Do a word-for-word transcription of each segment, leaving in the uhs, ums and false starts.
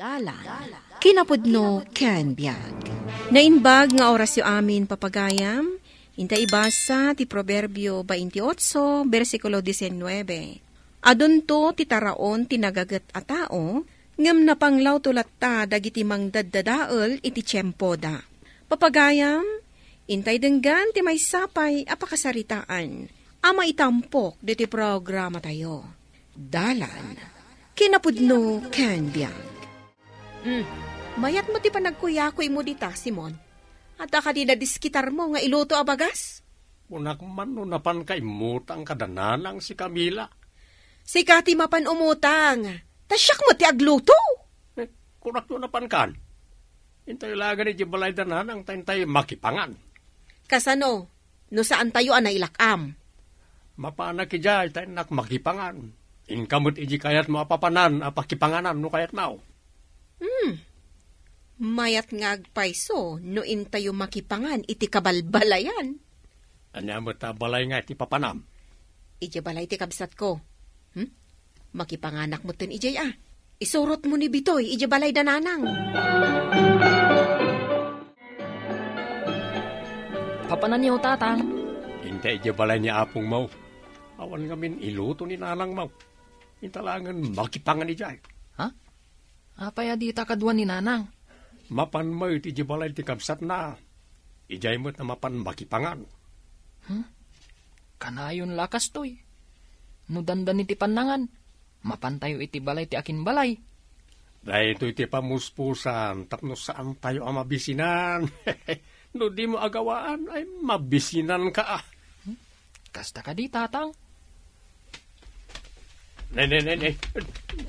Dalan. Kinapudno ken biag. Naimbag nga orasyo amin, papagayam. Inta ibasa ti Proverbio twenty-eight, bersikulo diecinueve. Adunto ti taraon ti nagaget a tao, ngem napanglawto latta dagiti mangdaddadael iti tiempoda. Papagayam, intay denggan ti maysa pay a pakasaritaan a maitampok ditoy programatayo. Dalan. Kinapudno ken biag. Hmm. Mayat mo ti panagkuyakuymo dita, Simon. Adda kadi nadiskitarmo nga iluto a bagas? Kunak man no napanka immutang kada nanang si Camila. Sika ti mapan umutang. Ta siak met ti agluto. Eh, kunak no napankan. Intay laeng idiay balay da nanang ta intay makipangan. Kasano? No saantayo a nailak-am. Mapanak idiay ta innak makipangan. Inka met idiay kayatmo a papanan a pakipanganan no kayatmo. Hmm. Mayat nga agpayso no intayo makipangan iti kabalbalayan. Ania met a balay nga iti papanam? Idiay balay ti kabsatko. Hmm? Makipanganak metten idiay a. Isurotmo ni Bitoy idiay balay da nanang. Papananyo, Tatang? Inta idiay balay ni apongmo. Awan ngamin iluto ni nanangmo. Inta laengen makipangan idiay. Ha? Apay a dita kadua ni nanang? Mapan met idiay balay ti kabsatna. Idiay met a mapan makipangan. Hmm? Kanayon la kastoy. No dandani ti pannangan, mapantayo iti balay ti akinbalay. Daytoy ti pamuspusan tapno saantayo a mabisinan. No dimo agawaan, ay mabisinanka. Hmm? Kasta kadi, Tatang? Ne, ne, ne, ne.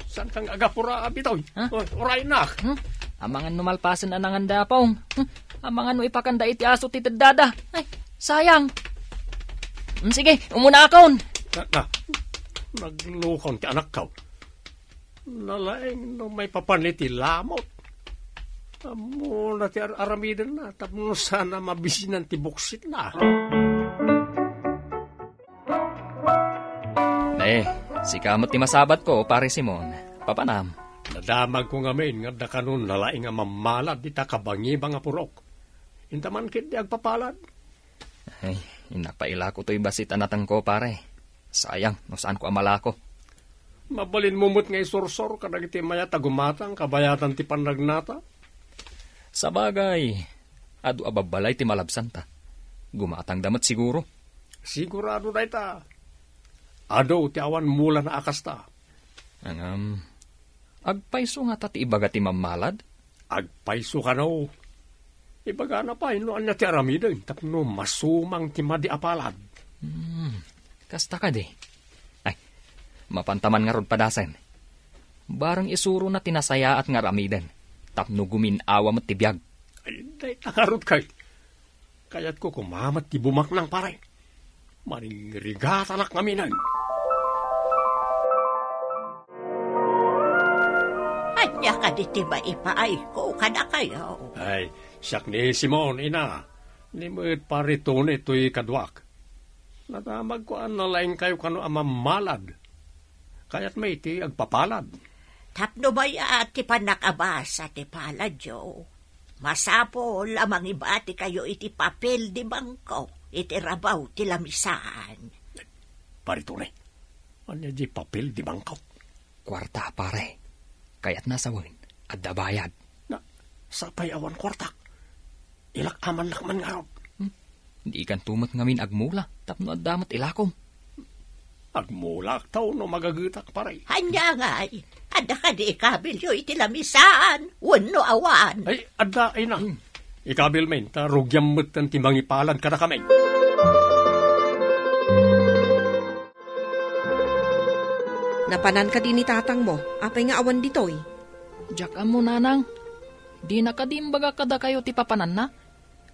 Saan kang agapura, Bitoy? Ha? Oy, uraynak. Hmm? Amangan no malpasen a nanganda, Apong. Hmm? Amangan no ipakanda iti aso ti teddada. Ay, sayang. Hmm, sige, umunaakon. Na, na. Naglukaw ti anakko. Nalaing no maipapan iti lamot. Ammona ti ar-aramidenna, tapno saan a mabisinan ti buksitna. Ne, sika met ti masabatko, Pare Simon. Papanam. Nadamagko ngamin nga adda kano nalaing a mammalad dita kabangibang a purok. Inta man ketdi agpapalad. Ay, innak pay ilako toy bassit a natengko, pare. Sayang no saanko a malako. Mabalinmo met nga isursor kadagiti mayat a gumatang kabayatan ti pannagnata. Sabagay, adu a babbalay ti malabsanta. Gumatangda met siguro. Sigurado dayta. Adu ti awan mulana a kasta. Ngem, agpayso ngata ti ibaga ti mammalad? Agpayso kano. Ibagana pay no ania ti aramiden tapno masumang ti madi a palad. Hmm, kasta kadi. Ay, mapanta man ngarud padasen. Bareng isurona ti nasayaat nga aramiden tapno gumin-awa met ti biag. Ay, dayta ngarud kay. Kayatko koma met ti bumaknang, pare. Maririgatanak ngaminen. Ania kadi ti maipaayko kadakayo? Ay, siak ni Simon, ina. Ni met Pare Tony toy kaduak. Nadamagko a nalaingkayo kano a mammalad. Kayat met ti agpapalad. Tapno mayat ti pannakabasa ti paladyo, masapul a mangibatikayo iti papel de bangko iti rabaw ti lamisaan. Pare Tony, ania di papel de bangko? Kuarta, pare. Kayatna sawen, adda bayad. Na, sapay awan kuartak. Ilak-amannak man ngarud. Hmm? Dikanto met ngamin agmula, tapno adda met ilakom. Agmulak ta no magagetak, pare. Ania ngay, adda kadi ikabilyo iti lamisaan, wenno awan? Ay, adda, ina. Hmm. Ikabil men, ta rugiam metten ti mangipalad kadakami. Napanan kadi ni tatangmo, apay nga awan ditoy? Diak ammo, nanang. Dina kadi imbaga kadakayo ti papananna?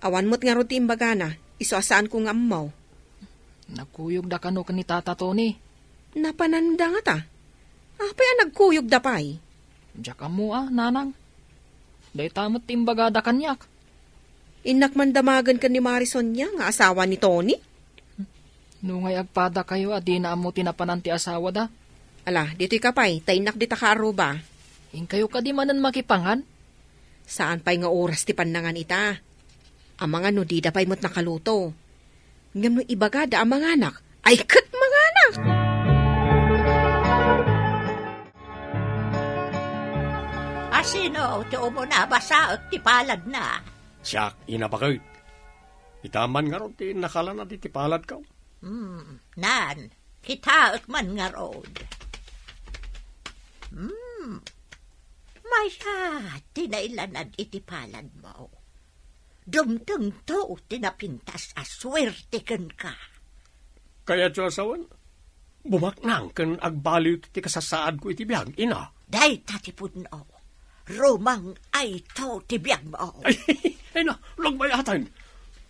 Awan met ngarud ti imbagana, isu a saanko nga ammo. Nagkuyogda kano ken ni Tata Tony? Napananda ngata. Apay a nagkuyogda pay? Diak ammo a, nanang. Dayta met ti imbagada kaniak. Innak man damagen ken ni Mari Sonia nga asawa ni Tony? Nungay agpadakayo a dina ammo ti napanan ti asawada? Ala, ditoyka pay, ta innak dita kaaruba. Inkayo kadi manen makipangan? Saan pay nga oras ti pannangan ita. Amangan no dida pay met nakaluto. Ngem no ibagada a manganak, ay ket manganak! Asino ti umuna a basaek ti paladna? Siak, Ina Baket. Ita man ngarud ti nakalanad iti paladko. Hmm, nan, kitaek man ngarud. Hmm, mayat ti nailanad iti paladmo. Dumtengto ti napintas a suerte kenka. Kayatyo a sawen, bumaknang ken agbaliw ti kasasaadko iti biag, ina. Dayta ti pudno. Rumang-ayto ti biagmo. Ay, ay na, nagbayaten.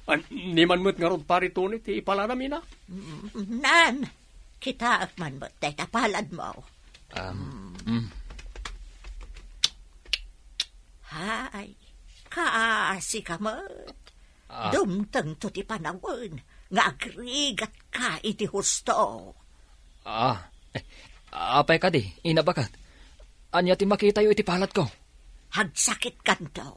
Ay, ni man met ngarud, Pare Tony, ti ipaladam, ina? Mm, nan, kitaek man met dayta paladmo. Um, mm. Hay, kaasi ka met. Ah. Dumtengto ti panawen nga agrigatka iti husto. Ah, eh, apay kadi, Ina Baket? Ania ti makitayo iti paladko? Agsakitkanto.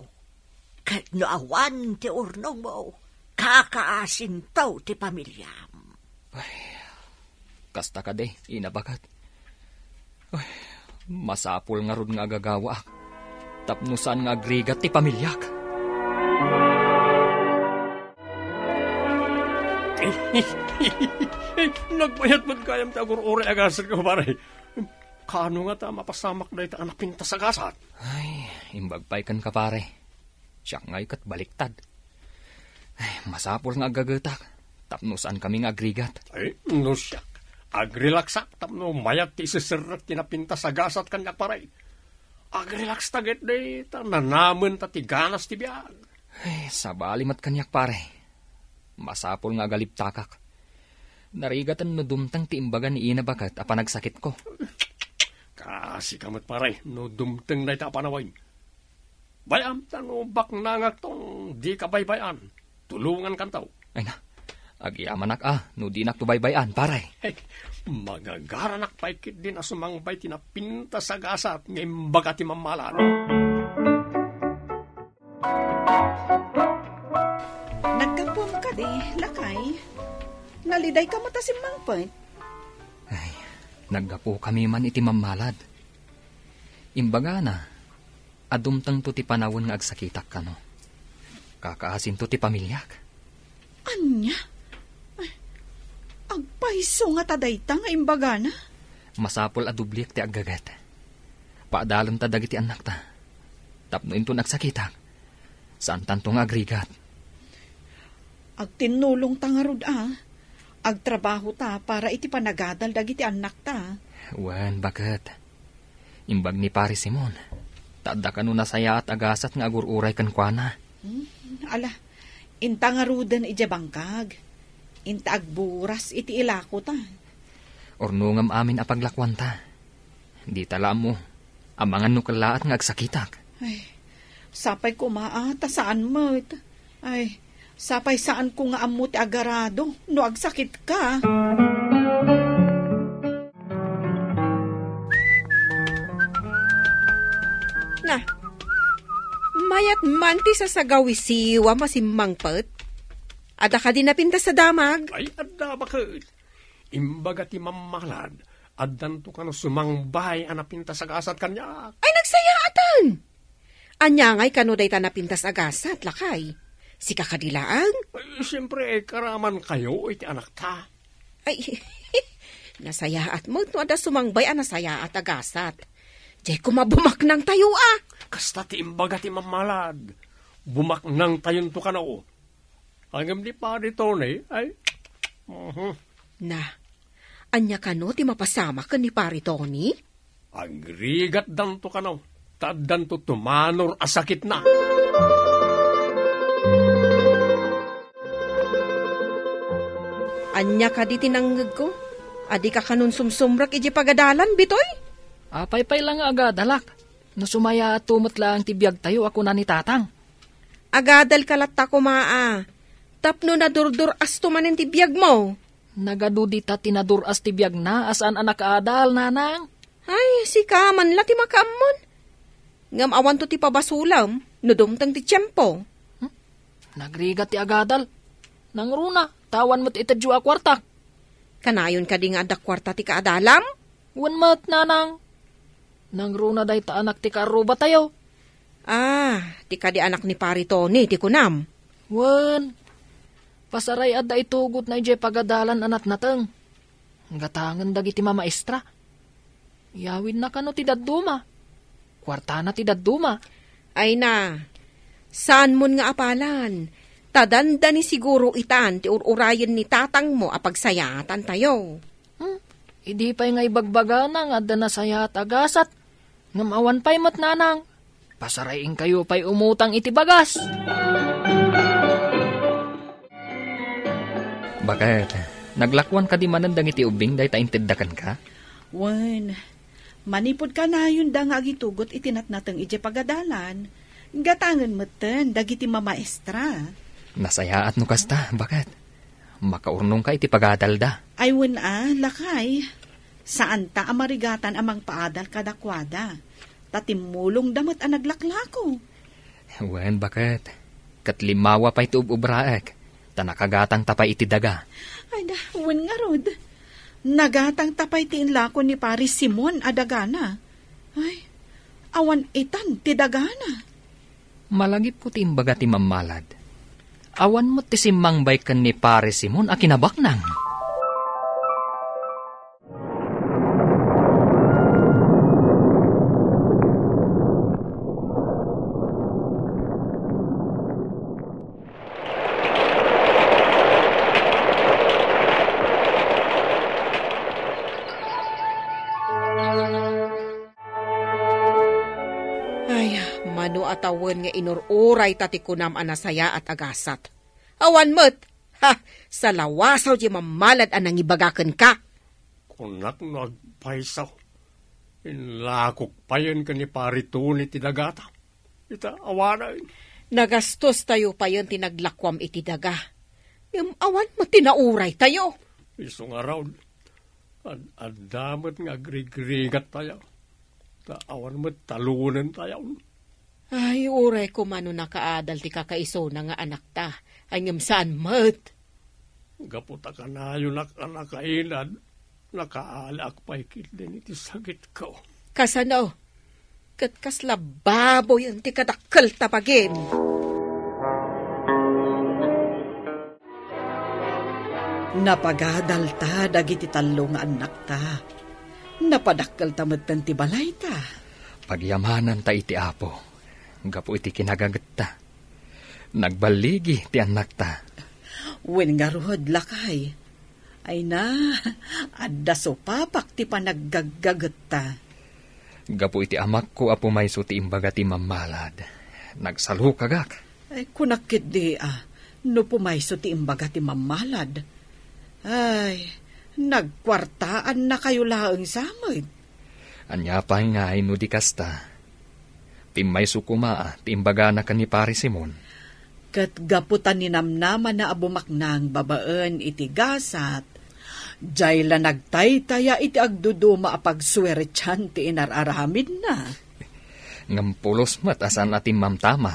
Ket no awan ti urnongmo, kakaasinto ti pamiliam. Ay, kasta kadi, Ina Baket. Ay, masapul ngarud nga agagawaak tapno saan nga agrigat ti pamiliak. Nagbayat met gayam ti agur-uray a gasatko, pare. Kaano ngata mapasamak dayta a napintas a gasat? Ay, imbag pay kenka, pare. Siak ngay ket baliktad. Ay, masapul nga agagetak tapno saankami nga agrigat. Ay, no siak, agrilaksak tapno mayat ti iseserrek ti napintas a gasat kaniak, pare. Agrilaks ta ketdi ta nanamenta ti ganas ti biag. Ay, sabali met kaniak, pare. Masapul nga agalibtakak. Narigaten no dumteng ti imbaga ni Ina Baket a panagsakitko. Kaasi ka met, pare, no dumteng dayta a panawen. Bay-am ta no baknangakton dika baybay-an. Tulongankanto. Ay na, agyamanak a no dinakto baybay-an, pare. Hey, magagaranak pay ketdin a sumangbay ti napintas a gasat nga imbaga ti mammalad. Naggapuam kadi, lakay? Nalidayka met a simmangpet? Ay, naggapukami man iti mammalad. Imbagana, a dumtengto ti panawen nga agsakitak kano. Kakaasinto ti pamiliak. Ania? Ay, agpayso ngata dayta nga imbagana? Masapul a dubliek ti aggaget. Paadalenta dagiti annakta. Tapno inton agsakitak, saantanto nga agrigat. Agtinnulongta ngarud a. Agtrabahota para iti panagadal dagiti annakta. Wen, baket. Imbag ni Pare Simon, ta adda kano nasayaat a gasat nga agur-uray kenkuana. Hmm, ala, inta ngaruden idiay bangkag. Inta agburas iti ilakota. Urnongam amin a paglakuanta. Dita la ammo, amangan no kellaat nga agsakitak. Ay, sapay koma a, ta saan met. Ay, sapay saanko nga ammo ti agarado no agsakitka. Na, mayat man ti sasagawisiwam a simmangpet. Adda kadi napintas a damag? Ay, adda, baket. Imbaga ti mammalad, addanto kano sumangbay a napintas a gasat kaniak. Ay, nagsayaatan! Ania ngay kano dayta napintas a gasat, lakay? Sika kadi laeng? Ay, siempre, karamankayo iti anakta. Ay, nasayaat met no adda sumangbay a nasayaat a gasat. Diay koma bumaknangtayo a. Kasta ti imbaga ti mammalad. Bumaknangtayonto kano. Ngem ni Pare Tony, ay, mhm. Na, ania kano ti mapasamak ken ni Pare Tony? Agrigatdanto kano, ta addanto tumanor a sakitna. Ania kadi ti nangngegko? Adika kanon sumsumrek idiay pagadalan, Bitoy? Apay pay la nga agadalak? No sumayaatto met laeng ti biagtayo a kuna ni Tatang. Agadalka latta koma a, tapno nadurdur-asto manen ti biagmo. Nagadu dita ti nadur-as ti biagna a saan a nakaadal, nanang. Ay, sika man la ti makaammon. Ngem awanto ti pabasolem no dumteng ti tiempo. Hmm? Nagrigat ti agadal. Nangruna, ta awan met itedyo a kuartak. Kanayon kadi nga adda kuarta ti kaadalam? Wen met, nanang. Nangruna dayta anak ti kaarrubatayo. Ah, ti kadi anak ni Pari Tony, ti kunam. Wen, pasaray adda itugotna idiay pagadalan a natnateng. Gatangen dagiti mamaestra. Yawidna kano ti dadduma. Kuartana ti dadduma. Ay na, saanmon nga apalan, ta dandani siguro itan ti ur-urayen ni tatangmo a pagsayaatantayo. Hmm? Idi pay nga ibagbagana nga adda nasayaat a gasat, ngem awan pay met, nanang. Pasarainkayo pay umutang iti bagas. Baket, naglakuan kadi manen dagiti ubbing dayta intedda kenka? Wen, manipud kanayonda nga agitugot iti natnateng idiay pagadalan, gatangen metten dagiti mamaestra. Nasayaat no kasta, baket. Makaurnongka iti pagadalda. Ay, wen a, lakay. Saanta a marigatan a mangpaadal kadakuada. Ta timmulongda met a naglaklako. Wen, baket. Ket limmawa pay ti ub-ubraek, ta nakagatangta pay iti daga. Ay da, wen ngarud. Nagatangta pay ti inlako ni Pari Simon a dagana. Ay, awan itan ti dagana. Malagipko ti imbaga ti mammalad. Awan met ti simmangbay ken ni Pari Simon a kinabaknang. Ay, mano a tawen nga inur-urayta ti kunam a nasayaat a gasat. Awan met! Ha! Salawasaw ti mammalad a nangibaga kenka! Kunak no agpayso, inlakok payen ken ni Pari Tony ti dagata. Ita, awanen. Nagastostayo payen ti naglakuam iti daga. Ngem awan met ti nauraytayo. Isu ngarud, ad-adda met nga agrigrigattayo. Ta awan met talonentayo. Ay, uray koma no nakaadal ti kakaisuna nga anakta. Ay, ngem saan met. Gapu ta kanayonak a nakainad, nakaaliak pay ketdin iti sakitko. Kasano? Ket kasla baboyen ti kadakkel ta bagim. Napagadalta dagiti tallo nga annakta. Napadakkelta metten ti balayta. Pagyamananta iti Apo, gapu iti kinagagetta. Nagballigi ti annakta. Wen ngarud, lakay. Ay na, adda supapak ti panaggaggagetta. Gapu iti amakko a pumayso ti imbaga ti mammalad, nagsalukagak. Ay, kunak ketdi a, no pumayso ti imbaga ti mammalad. Ay, nagkuartaannakayo laeng sa met. Ania pay ngay no di kasta? Timmayso koma ti imbagana ken ni Pari Simon. Ket gapu ta ninamnamana a bumaknang babaen iti gasat, diay la nagtaytaya iti agduduma a pagsuertian ti inar-aramidna. Ngem pulos met a saan a timmamtama.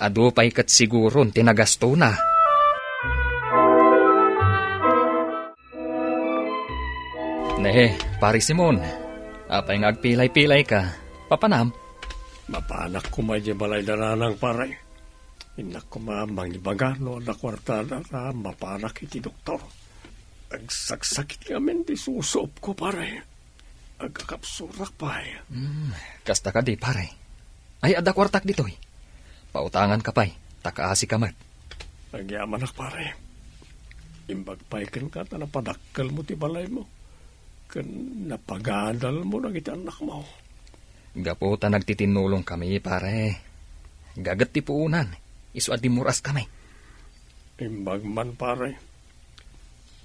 Adu pay ket siguron ti nagastona. Ne, Pari Simon, apay nga agpilay-pilayka? Papanam? Mapanak koma idiay balay da nanang, pare. Innak koma mangibaga no adda kuartada ta mapanak iti doktor. Agsaksakit ngamin ti susuopko, pare. Agkakapsurak pay. Hmm, kasta kadi, pare. Ay, adda kuartak ditoy. Pautanganka pay, ta kaasika met. Agyamanak, pare. Imbag pay kenka ta napadakkelmo ti balaymo ken napagadalmo dagiti annakmo. Gapu ta nagtitinnulongkami, pare. Gaget ti puonan, isu a dimmuras kami. Imbag man, pare.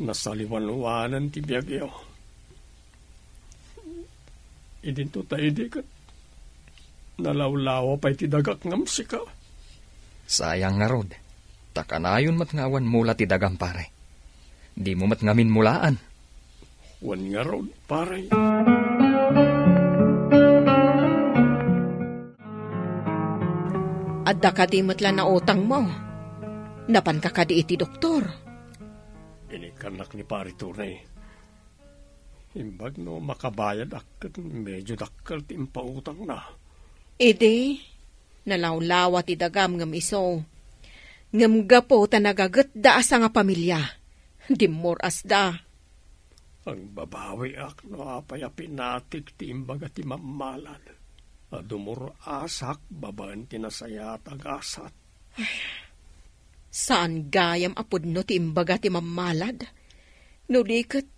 Nasaliwanwanan ti biagyo. Idinto ta idi ket nalawlawa pay ti dagak ngem sika. Sayang ngarud, ta kanayon met nga awan mula ti dagam, pare. Dimo met ngamin mulaan. Wen ngarud, pare. Adda kadi met la nautangmo? Napanka kadi iti doktor? Inikkannak ni Pari Tony. Imbag no makabayadak ket medyo dakkel ti impautangna. Idi, nalawlawa ti dagam ngem isu. Ngem gapu ta nagagetda a sangapamilia, dimmur-asda. Agbabawiak no apay a pinatik ti imbaga ti mammalad a dumur-asak babaen ti nasayaat a gasat. Saan gayam a pudno ti imbaga ti mammalad. No di ket,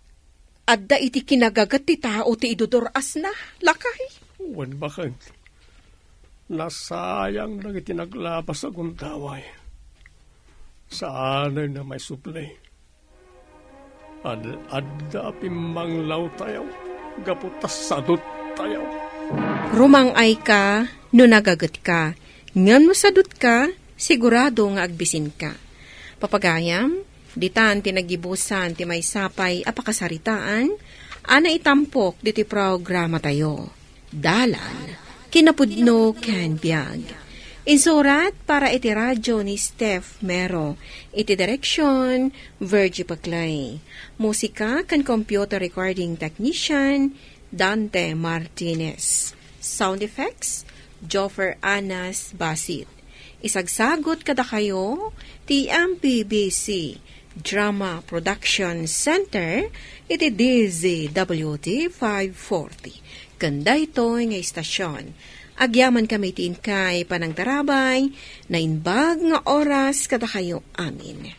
adda iti kinagaget ti tao ti idudur-asna, lakay. Wen baken, nasayang dagiti naglabas a gundaway. Saanay na maisubli. Ad-adda a pimmanglaw tayo, gapu ta sadut tayo. Rumang-ay ka no nagaget ka, ngem no sadut ka, sigurado nga agbisin ka. Papagayam, ditan ti nagibusan ti maysa pay a pakasaritaan a naitampok diti programa tayo. Dalan, kinapudno ken biag. Insurat para iti radyo ni Steph Mero. Iti direksyon, Virgie Paclay. Musika ken computer recording technician, Dante Martinez. Sound effects, Joffer Anas Basit. Isagsagot kadakayo ti M P B C Drama Production Center iti D Z W T five forty. Ken daytoy nga istasyon, agyamankami ti inkay panangtarabay, naimbag nga oras kadakayo amin.